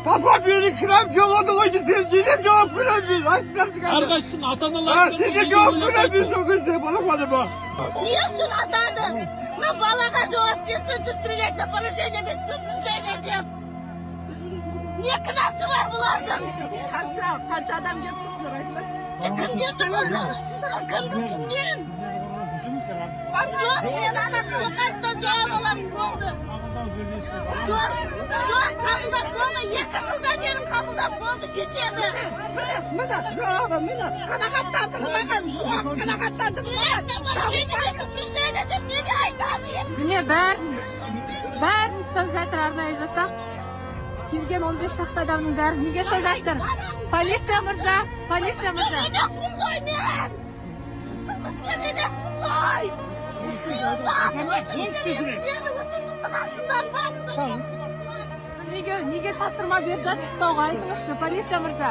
Папа, менің кінәм жоқ, оны ғой десем, неден жауап беремін мен? Айтыңдаршы қазір. Әрқайсысының ата-аналарынан Неден жауап беремін мен сол кезде, балапаныма? Не үшін атады? Мына балаға жауап берсінші, стрелять на поражение без предупреждения деп. Не кінәсі бар бұлардың? Қанша, қанша адам келіп тұрсыңдар, айтыңдаршы. Кімдерді көрдіңіздер? Кімді, кімнен? Жоқ, мен ана Тоқаевтан жауап аламын, болды. Жоқ, жоқ, қабылдап болды, 2 жылдан бері қабылдап болды, жетеді. Міне, жауабы, міне, қанағаттандырылмаған, жауап қанағаттандырылмаған. Стрелять на поражение без предупреждения деп неге айтады? Міне, бәрін ұстап жатыр арнайы жасақ. Келген 15 шақты адамның бәрін неге ұстап жатсыздар? Полиция мырза, полиция мырза. Емеспін ғой мен! Қылмыскер емеспін ғой! Мені өсіріп тұрғансыңдар. Сіз неге тапсырма беріп жатсыз ұстауға, айтыңызшы, полиция мырза?